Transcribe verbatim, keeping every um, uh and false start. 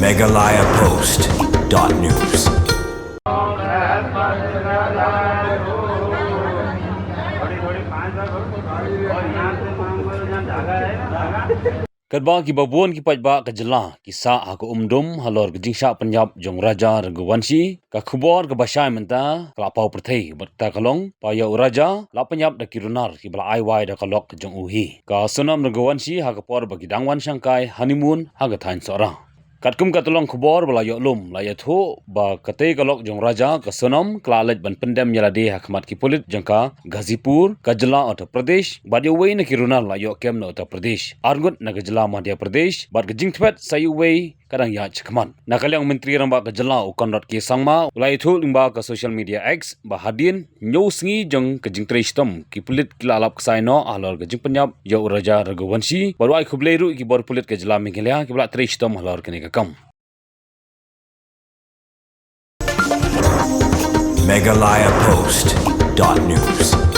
Meghalaya Post dot news. Katba kiba bun ki paidbah ka jylla ki sah ha ka umdum halor ka jingshah pynïap jong Raja Raghuvanshi, ka khubor kaba shai mynta ka la paw pyrthei bad kata ka long ba ïa u Raja la pynïap da ki runar kiba la ai wai da ka lok jong u hi, ka Sonam Raghuvanshi, ha ka por ba ki dang wan shangkai honeymoon ha ka thaiñ Sohra. Katkum ka tyllong khubor ba la ïoh lum, la ïathuh ba katei ka lok jong Raja, ka Sonam, ka la leit ban pyndem ïa lade ha khmat ki pulit jong ka Ghazipur, ka jylla Uttar Pradesh, bad ïa uwei na ki runar la ïoh kem na Uttar Pradesh, arngut na ka jylla Madhya Pradesh, bad ka jingthwet sa ïa uwei ka dang ïaid shakhmat. Na ka liang u Myntri Rangbah ka jylla, u Conrad K Sangma, u la ïathuh lyngba ka social media X ba hadien hynñiew sngi jong ka jingtrei shitom, ki pulit ki la lap ksai noh halor ka jingpynïap ïa u Raja Raghuvanshi, bad u ai khublei ruh ïa ki bor pulit ka jylla Meghalaya kiba la trei shitom halor kane ka kam. Meghalaya Post dot news.